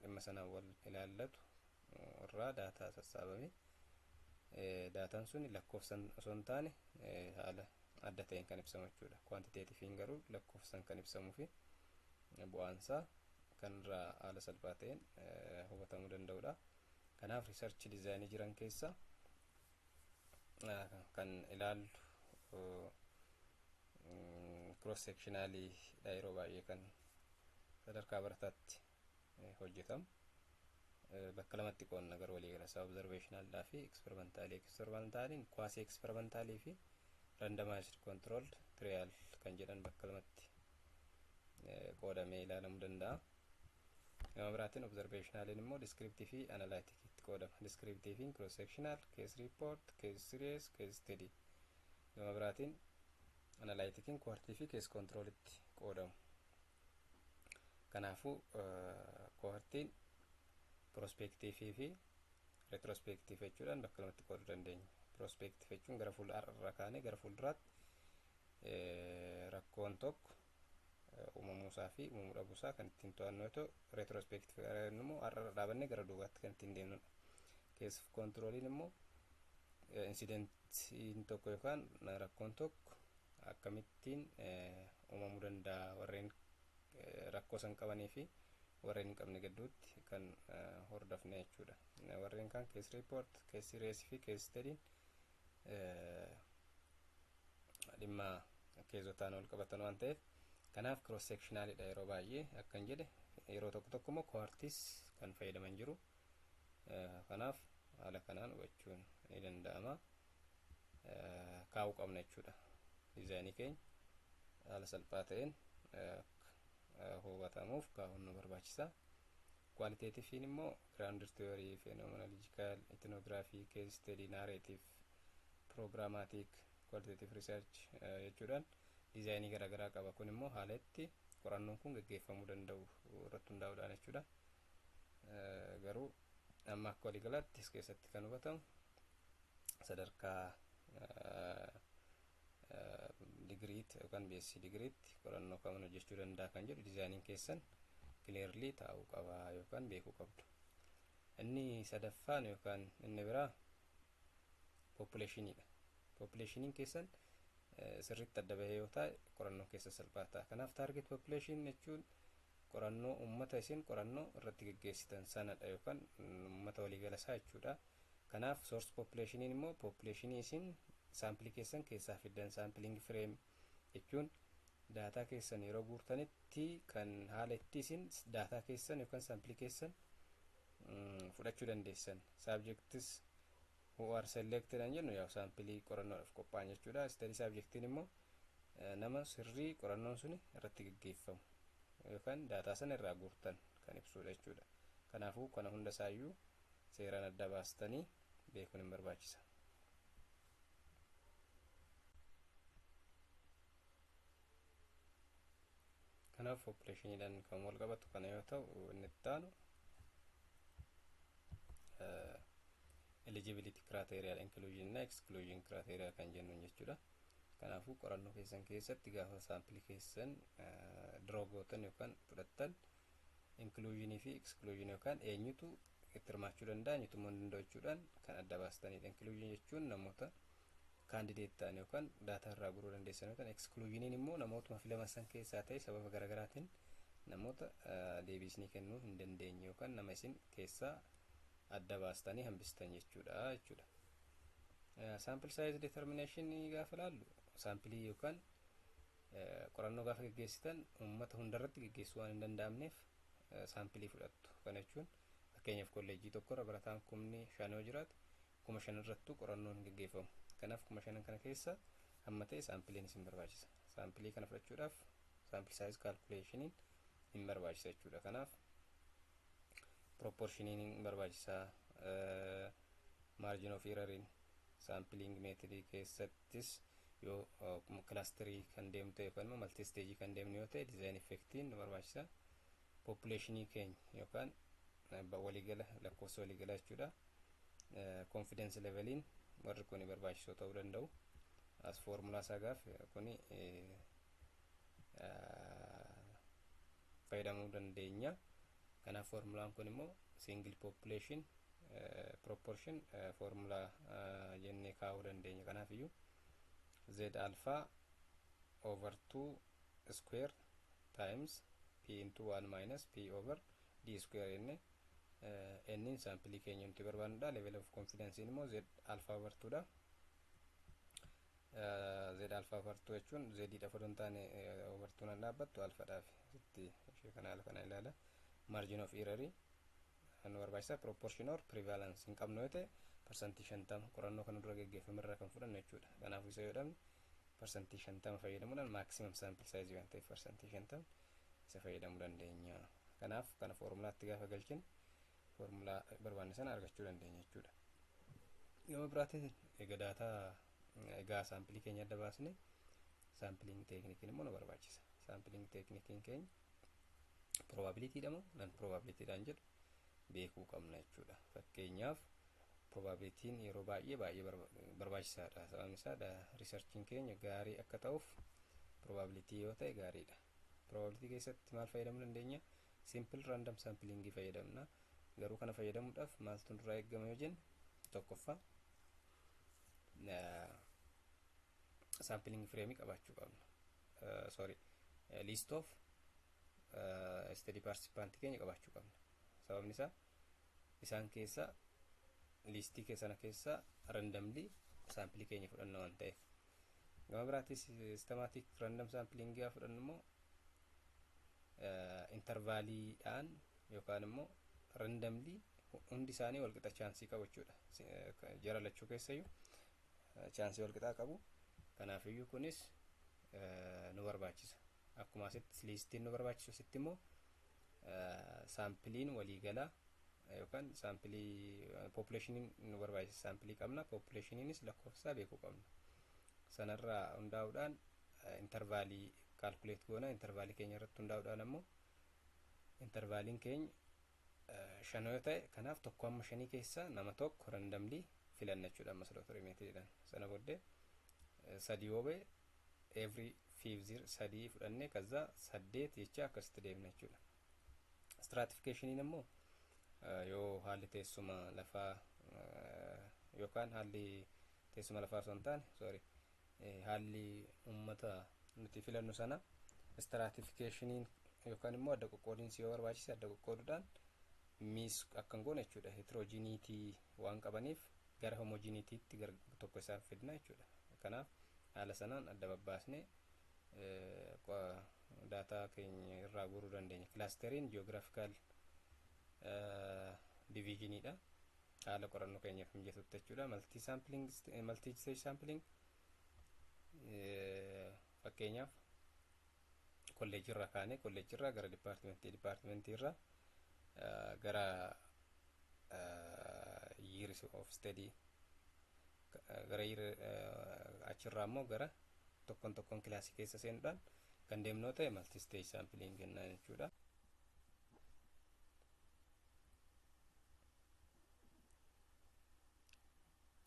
dhimma sanaan wal ilaallatu irraa data sassaabame, dataan sun lakkoofsan osoo hin taane haala adda ta'een kan ibsamu jechuudha. Quantitativeiin garuu lakkoofsan kan ibsamuu fi bu'aansaa kan irraa haala salphaa ta'een hubatamuu danda'udha. Kanaaf research design jiran keessa kan ilaallu cross sectionaliidha, yeroo baay'ee kan sadarkaa barataatti hojjetamu. Bakka lamatti qoonna garuu walii gala isaa, observationalidhaa fi experimental. Experimentaliin quasi experimental fi randomized controlled trial kan jedhan bakka lamatti qoodamee ilaalamuu danda'a. Gama biraatiin observationaliin immoo descriptive fi analyticitti qoodama. Descriptiveiin cross sectional, case report, case series, case study. Gama biraatiin analyticiin cohort fi case controlitti qoodamu. Kanaafuu cohortiin prospective fi retrospective jechuudhaan bakka lamatti qooduu dandeenya. Prospective jechuun gara fuuldura irraa kaanee gara fuulduraatti rakkoon tokko uumamuusaa fi uumamuu dhabuusaa kan ittiin to'annu yoo ta'u, retrospective immoo har'a irra dhaabannee gara duubaatti kan ittiin deemnudha. Case controliin immoo incidentiin tokko yookaan rakkoon tokko akkamittiin uumamuu danda'a, warreen rakkoo san qabanii fi warreen hin qabne gidduutti kan hordofne jechuudha. Warreen kaan case report, case series fi case studyiin dhimma caseotaan wal qabatan waan ta'eef, kanaaf cross sectionalidha yeroo baay'ee akkan jedhe. Yeroo tokko tokko immoo cohortis kan fayyadaman jiru. Kanaaf haala kanaan hubachuun ni danda'ama. Kaa'uu qabna jechuudha. Design keenya haala salphaa ta'een hubatamuuf kaa'uun nu barbaachisa. Qualitativeiin immoo grounded theory, phenomenological, ethnography, case study, narrative, programmatic qualitative research jechuudhaan design garaagaraa qaba. Kun immoo haala itti qorannoon kun gaggeeffamuu danda'u irratti hundaa'uudhaan jechuudha. Garuu amma akka waliigalaatti as keessatti kan hubatamu sadarkaa digiriitti yookaan BSc digiriitti qorannoo kaman hojjechuu danda'a kan jedhu designiin keessan clearly taa'uu qaba yookaan beekuu qabdu. Inni sadaffaan yookaan inni biraa populationiidha. Populationiin keessan sirriitti adda bahee yoo ta'e qorannoo keessa salphaa ta'a. Kanaaf target population jechuun qorannoo uummata isin qorannoo irratti geggeessitan sanadha yookaan uummata waliigala isaa jechuudha. Kanaaf source populationiin immoo population isin sample keessan keessaa fiddan, sampling frame jechuun data keessan yeroo guurtanitti kan haala itti isin data keessan yookaan sample keessan fudhachuu dandeessan. Subjects who are selected an jennu yaa sample qorannoodhaaf qophaa'an jechuudha. Study subjectiin immoo nama sirrii qorannoon suni irratti geggeeffamu yookaan data sana irraa guurtan kan ibsudha jechuudha. Kanaafuu kana hunda isaayyuu seeraan adda baastanii beekuun hin barbaachisa. Kanaaf populationiidhaan kan wal qabatu kana yoo ta'u, inni itti aanu eligibility criteria, inclusion na exclusion criteria kan jennuun jechuudha. Kanaafuu qorannoo keessan keessatti gaafa saampilii keessan draw gootan yookaan fudhattan, inclusionii fi exclusion yookaan eenyutu itti hirmaachuu danda'a, eenyutu immoo hin danda'u jechuudhaan kan adda baastanidha. Inclusion jechuun namoota candidate ta'an yookaan daataa irraa guruu dandeessan yoo ta'an, exclusioniin immoo namootuma filaman san keessaa ta'e sababa garaagaraatiin namoota deebisnii kennuu hin dandeenye yookaan nama isin keessaa adda baastanii hambistan jechuudha. Sample size determination gaafa laallu, saampilii yookaan qorannoo gaafa geggeessitan uummata hundarratti geggeessuu waan hin danda'amneef saampilii fudhattu. Kana jechuun fakkeenyaaf kolleejjii tokkorra barataan 5,000 yoo jiraate, 5,000 irrattuu qorannoon hin geggeeffamu. Kanaaf 5,000 kana keessa hamma ta'e saampiliin isin barbaachisa. Saampilii kana fudhachuudhaaf sample size calculationiin hin barbaachisa jechuudha. Kanaaf proportioniin hin barbaachisaa, margin of erroriin, sampling methodii keessattis yoo clusterii kan deemtu ta'e yookaan immoo multi stageii kan deemnu yoo ta'e, design effectiin nu barbaachisa. Populationii keenya yookaan waliigala, lakkoofsa waliigala jechuudha. Confidence leveliin warri kun barbaachisoo ta'uu danda'u. As foormulaa isaa gaaf kuni fayyadamuu dandeenya. Kanaaf foormulaan kun immoo single population proportion foormulaa jennee kaa'uu dandeenya. Kanaaf iyyuu z alpha over 2 square times p into 1 minus p over d square jenne. N'n saampilii keenya nuti barbaannudha. Level of confidence immoo z alpha over 2 dha. Z alpha over 2 jechuun z dha fodon taane over 2 nan dhaabbattu alpha dhaaf sitti ishee kana haala kana ilaala. Margin of error nu barbaachisa. Proportion or prevalence hin qabnu yoo ta'e, 50% qorannoo kana dura geggeeffame irraa kan fudhannu jechuudha. Kanaafuu isa yoo dhabne 50% fayyadamuudhaan, maximum sample size waan ta'eef, 50% isa fayyadamuu dandeenya. Kanaaf kana foormulaatti gaafa galchine foormulaa barbaanne sana argachuu dandeenya jechuudha. Gama biraatiin egaa daataa, egaa saampilii keenya adda baasne, sampling techniqueiin immoo nu barbaachisa. Sampling techniqueiin keenya probabilityidha moo non probabilityidhaan jedhu beekuu qabna jechuudha. Fakkeenyaaf probabilityn yeroo baay'ee baay'ee barbaachisaadha. Sababni isaa researchiin keenya gaarii akka ta'uuf probability yoo ta'e gaariidha. Probability keessatti maal fayyadamuu dandeenya? Simple random sampling fayyadamna. Garuu kana fayyadamuudhaaf maaltu nurraa eegama yoo jenne, tokkoffaa sampling frameii qabaachuu qabna. Sorry, list of study participant keenya qabaachuu qabna. Sababni isaa isaan keessa listii sana keessa randomly saampilii keenya fudhanna waan ta'eef. Gama biraatti systematic random sampling gaafa fudhannu immoo intervaliidhaan yookaan immoo randomly hundi isaanii walqixa chanceii qabu jechuudha. Jara lachuu keessayyuu chanceii walqixaa qabu. Kanaafiyyuu kunis nu barbaachisa. Akkuma asitti listiin nu barbaachisu, asitti immoo saampiliin waliigalaa yookaan saampilii populationiin nu barbaachisa. Saampilii qabna, populationiinis lakkoofsa beekuu qabna. Sanarraa hundaa'uudhaan intervalii calculate goona. Intervalii keenya irratti hundaa'uudhaan ammoo intervaliin keenya 5 yoo ta'e, kanaaf 1 hamma 5 keessa nama tokko randomly filanna jechuudha. Ammas lottery methodiidhaan sana booddee 3 yoo ba'e, every fifth year 3 fudhannee kaza 8 jecha akkasitti deemna jechuudha. Stratificationiin immoo yoo haalli teessuma lafaa yookaan haalli teessuma lafaa osoo hin taane, sorry, haalli uummata nuti filannu sana stratificationiin yookaan immoo adda qoqqoodiinsi yoo barbaachise adda qoqqooduudhaan miss akka hin goone jechuudha. Heterogeneity waan qabaniif gara homogeneitytti gara tokko isaan fidna jechuudha. Kanaaf haala sanaan adda babbaasnee daataa keenya irraa guuruu dandeenya. Clusteriin geographical divisioniidha. Haala qorannoo keenyaaf mijatutti jechuudha. Multi sampling, multi stage sampling, fakkeenyaaf kolleejjiirraa kaanee kolleejjiirraa gara departmentii, departmentiirraa gara years of study, gara year achirraa immoo gara tokkoon tokkoon kilaasii keessa seenuudhaan Kan deemnoo ta'e multi stage sampling jennaan jechuudha.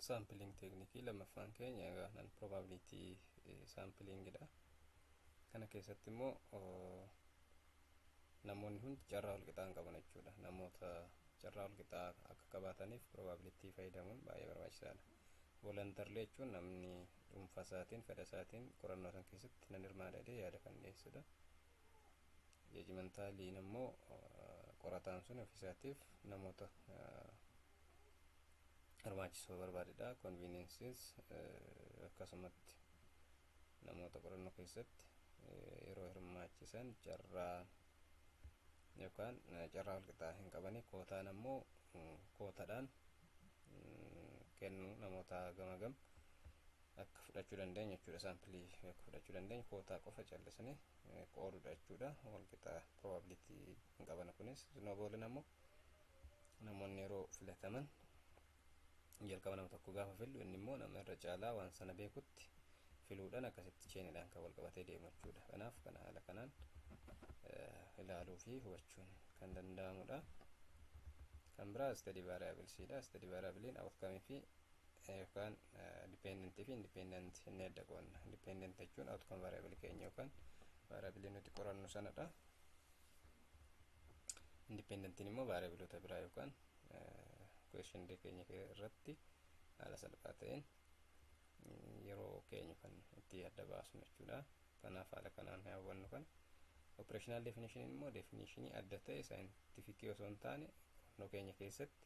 Sampling technique lammaffaan keenya egaa non probability samplingidha. Kana keessatti immoo namoonni hundi carraa walqixaa hin qaban jechuudha. Namoota carraa walqixaa akka qabaataniif probability fayyadamuun baay'ee barbaachisaadha. Voluntarily jechuun namni dhuunfaa isaatiin, fedha isaatiin qorannoo san keessatti nan hirmaadha jedhee yaada kan dhiyeessudha. Judgmentaliin immoo qorataan sun ofiisaatiif namoota hirmaachisuu barbaadedha. Conveniences akkasumatti namoota qorannoo keessatti yeroo hirmaachisan carraa yookaan carraa walqixaa hin qabani. Quotaan ammoo quotadhaan kennu namoota gama gam akka fudhachuu dandeenya jechuudha. Sample akka fudhachuu dandeenya quota qofa callisanii qoodudha jechuudha. Walqixaa probability hin qaban kunis. Snowballin ammoo namoonni yeroo filataman jalqaba nama tokko gaafa fillu, inni immoo nama irra caalaa waan sana beekutti filuudhaan akkasitti chainiidhaan kan wal qabatee deemu jechuudha. Kanaaf kana haala kanaan ilaaluu fi hubachuun kan danda'amudha. Kan biraa study variablesiidha. Study variableiin outcome fi yookaan dependent fi independent inni adda qoonna. Dependent jechuun outcome variable keenya yookaan variable nuti qorannu sanadha. Independentiin immoo variableota biraa yookaan question keenya irratti haala salphaa ta'een yeroo keenya kan itti adda baasnu jechuudha. Kanaaf haala kanaan hubannu kana. Operational definition immoo definitionii adda ta'e scientific osoo hin taane qorannoo keenya keessatti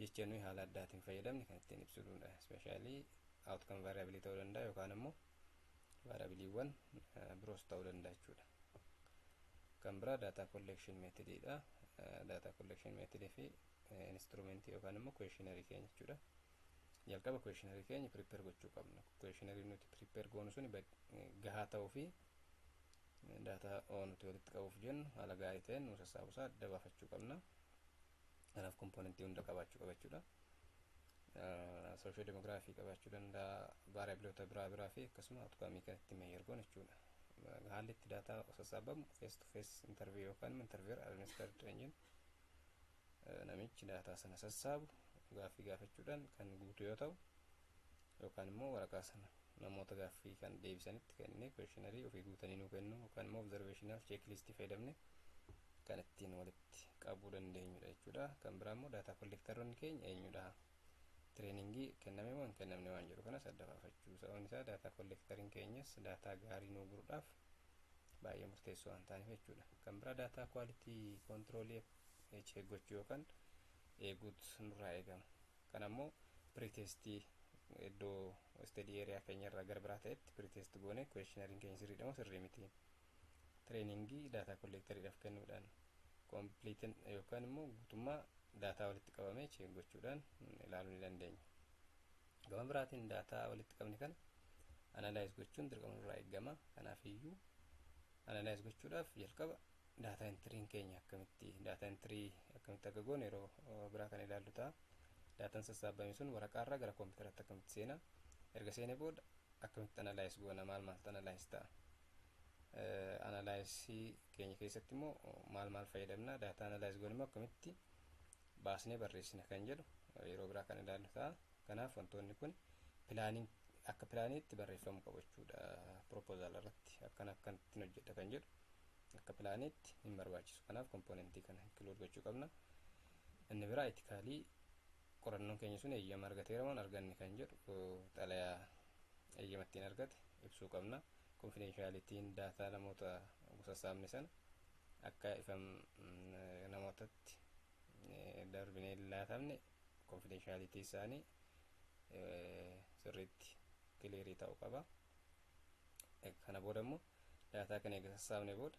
jecha nuyi haala addaatiin fayyadamne kan ittiin ibsinudha. Especially outcome variable ta'uu danda'a yookaan immoo variableiiwwan biroos ta'uu danda'a jechuudha. Kan biraa data collection methodidha. Data collection method fi instrumentii yookaan immoo questionnaire keenya jechuudha. Jalqaba questionnaire keenya prepare gochuu qabna. Questionnaire nuti prepare goonu suni gahaa ta'uu fi data nuti walitti qabuuf jennu haala gaarii ta'een nu sassaabusaa adda baafachuu qabna. Kanaaf componentii hunda qabaachuu qaba jechuudha. Socio demography qabaachuu danda'a, variableoota biraa biraa fi akkasuma outcome kan itti measure goonu jechuudha. Haalli itti data sassaabamu face to face interview yookaan interviewer administered engine, namichi data sana sassaabu gaaffii gaafachuudhaan kan guutu yoo ta'u, yookaan immoo waraqaa sana namoota gaaffii kan deebisanitti kennee questionnaire ofii guutanii nuu kennu, yookaan immoo observational checklist fayyadamne kan ittiin walitti qabuu dandeenyudha jechuudha. Kan biraa immoo data collectoroonni keenya eenyudha? Trainingii kenname moo hin kennamne waan jedhu kanas adda baafachuu. Sababni isaa data collectoriin keenyas data gaarii nuu guuruudhaaf baay'ee murteessoo waan ta'aniif jechuudha. Kan biraa data quality controlii check gochuu yookaan eeguutu nurraa eegama. Kan ammoo pretestii iddoo study area keenya irraa gara biraa ta'etti pretest goone questionnaire keenya sirriidha moo sirrii miti. Trainingii data collectoriidhaaf kennuudhaan complete yookaan immoo guutummaa data walitti qabamee check gochuudhaan ilaaluu ni dandeenya. Gama biraatiin data walitti qabne kana analyze gochuun dirqama nurraa eegama. Kanaaf iyyuu analyze gochuudhaaf jalqaba data entryiin keenya akkamitti, data entry akkamitti akka goone yeroo biraa kan ilaallu ta'a. Dataan sassaabame sun waraqaarraa gara koompitaraatti akkamitti seena? Erga seenee booda akkamitti analyze goona? Maal maaltu analyze ta'a? Analysisii keenya keessatti immoo maal maal fayyadamna? Data analyze goone immoo akkamitti baasnee barreessina kan jedhu yeroo biraa kan ilaallu ta'a. Kanaaf wantoonni kun planiin akka planiitti barreeffamuu qabu jechuudha. Proposal irratti akkana akkanattiin hojjedha kan jedhu akka planiitti hin barbaachisu. Kanaaf componentii kana include gochuu qabna. Inni biraa ethicalii qorannoon keenya sun eeyyama argateera moo hin arganne kan jedhu xalayaa eeyyama ittiin argate ibsuu qabna. Confidentialityiin data namoota sassaabne sana akka ifam namootatti darbinee laatamne, confidentiality isaanii sirriitti clearii ta'uu qaba. Kana booda immoo data kana eega sassaabne booda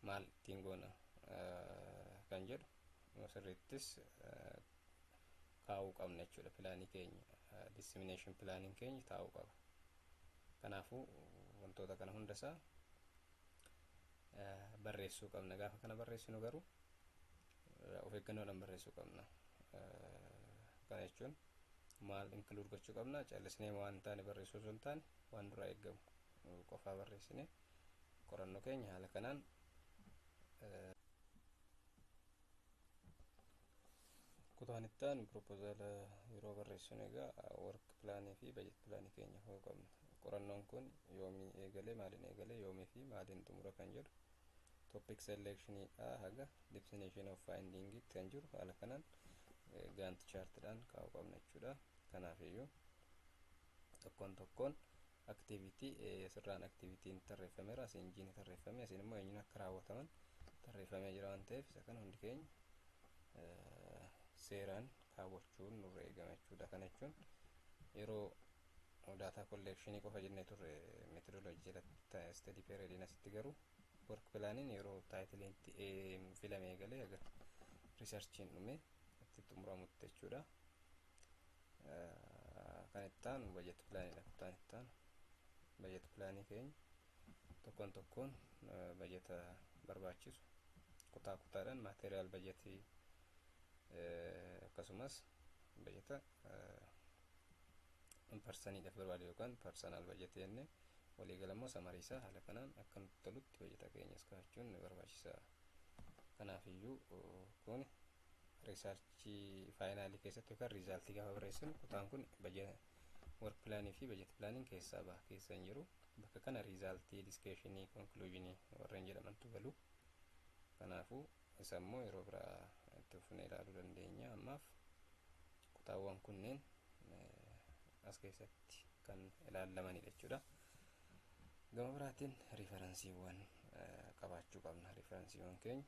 maal ittiin goona kan jedhu sirriittis kaa'uu qabna jechuudha. Planii keenya, dissemination planiin keenya taa'uu qaba. Kanaafuu wantoota kana hundasaa barreessuu qabna. Gaafa kana barreessinu garuu of eeggannoodhaan barreessuu qabna. Kana jechuun maal include gochuu qabna? Callisnee waan taane barreessuu osoo hin taane waan duraa eeggamu qofaa barreessine Qorannoo keenya haala kanaan kutaan itti aanu proposal yeroo barreessinu, egaa work planii fi budget planii keenya ka'uu qabna. Qorannoon kun yoomii eegalee, maaliin eegalee, yoomii fi maaliin xumura kan jedhu, topic selectionidha haga definition of finding kan jiru haala kanaan Gantt chartidhaan kaa'uu qabna jechuudha. Kanaaf iyyuu tokkoon tokkoon activity asirraan activityn tarreeffameera, asiin jiini tarreeffame, asiin immoo eenyuun akka raawwataman tarreeffamee jira waan ta'eef, isa kana hundi keenya seeraan kaawwachuun nurra eegama jechuudha. Kana jechuun yeroo data collectionii qofa jennee turre methodology jalatti study periodiin, asitti garuu work planiin yeroo titleiin itti filame eegalee haga researchiin dhume itti xumuramutti jechuudha. Kan itti aanu budget planiidha. Kutaan itti aanu budget planii keenya tokkoon tokkoon bajeta barbaachisu kutaa kutaadhaan material budgetii, akkasumas bajeta personiidhaaf barbaade yookaan personal budgetii jennee, waliigala immoo summary isaa haala kanaan akka nutti tolutti bajeta keenyas kaa'achuun ni barbaachisa. Kanaaf iyyuu kun researchii finalii keessatti yookaan resultii gaafa barreessinu, kutaan kun work planii fi budget planiin keessaa baha, keessa hin jiru. Bakka kana resultii, discussionii, conclusionii warreen jedhamantu galu. Kanaafuu isa immoo yeroo biraa itti fufnee ilaaluu dandeenya. Ammaaf kutaawwan kunneen as keessatti kan ilaallamanidha jechuudha. Gama biraatiin referenceiiwwan qabaachuu qabna. Referenceiiwwan keenya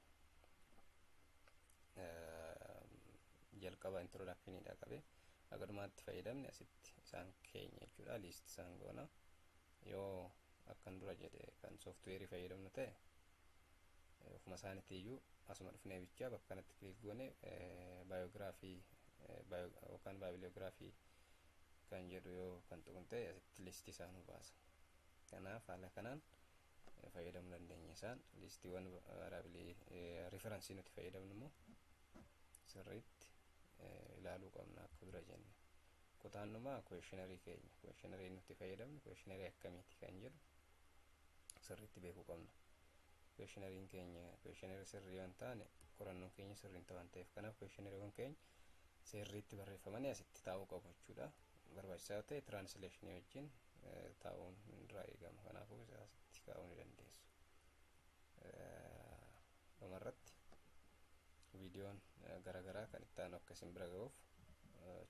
jalqaba introductioniidha qabee haga dhumaatti fayyadamne asitti isaan keenya jechuudha. List isaan goona. Yoo akkan dura jedhe kan softwareii fayyadamnu ta'e, ofuma isaaniitti iyyuu asuma dhufnee bichaa bakka kanatti click goone biography yookaan bibliography kan jedhu yoo kan tuqun ta'e, asitti listii isaa nu baasa. Kanaaf haala kanaan fayyadamuu dandeenya. Isaan listiiwwan variableii referenceii nuti fayyadamnu immoo sirriitti ilaaluu qabna akka dura jenne. Kutaannumaa questionnaireii keenya, questionnaireii nuti fayyadamnu questionnaireii akkamiiti kan jedhu sirriitti beekuu qabna. Questionnaireiin keenya questionnaireii sirrii yoo hin taane, qorannoon keenya sirrii hin ta'u waan ta'eef, kanaaf questionnaireiiwwan keenya sirriitti barreeffamanii asitti taa'uu qabu jechuudha. Barbaachisaa yoo ta'e translationii wajjin taa'uun irraa eegama. Kanaafuu asitti kaa'uu ni dandeessu. Dhumarratti viidiyoon garaagaraa kan itti aanu akka isin bira ga'uuf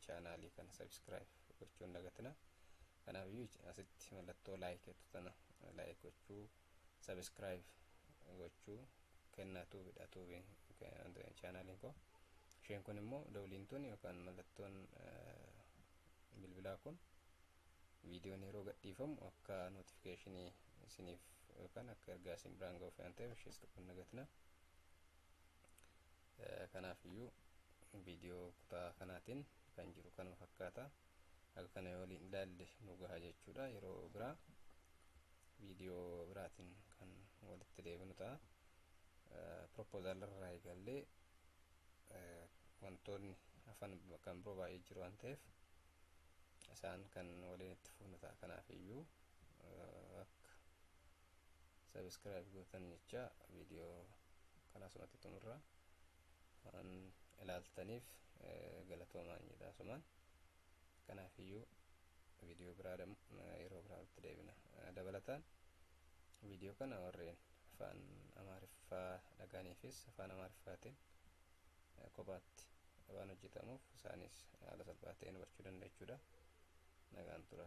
channelii kana subscribe gochuu hin dagatina. Kanaaf iyyuu asitti mallattoo like jettu tana like gochuu, subscribe gochuu, kennaa tuubidha tuubii channeliin koo. Isheen kun immoo dawliin tun yookaan mallattoon bilbilaa kun viidiyoon yeroo gadhiifamu akka notificationii isiniif yookaan akka ergaa isin biraan ga'uuf waan ta'eef, ishees tokko hin dagatina. Kanaaf iyyuu viidiyoo kutaa kanaatiin kan jiru kanuma fakkaata. Akka kana yoo waliin ilaalle nu gaha jechuudha. Yeroo biraa viidiyoo biraatiin kan walitti deebinu ta'a. Proposal irraa eegallee wantoonni hafan kan biroo baay'ee jiru waan ta'eef, isaan kan waliin itti fufnu ta'a. Kanaaf iyyuu akka subscribe gootan jecha viidiyoo kana asumatti xumurra. Waan ilaaltaniif galatoomaan jedha asumaan. Kanaaf iyyuu viidiyoo biraa yeroo biraa walitti deebina. Dabalataan viidiyoo kana warreen afaan Amaariffaa dhagaaniifis afaan Amaariffaatiin kophaatti waan hojjetamuuf, isaanis haala salphaa ta'een hubachuu danda'u jechuudha. Nagaan tura.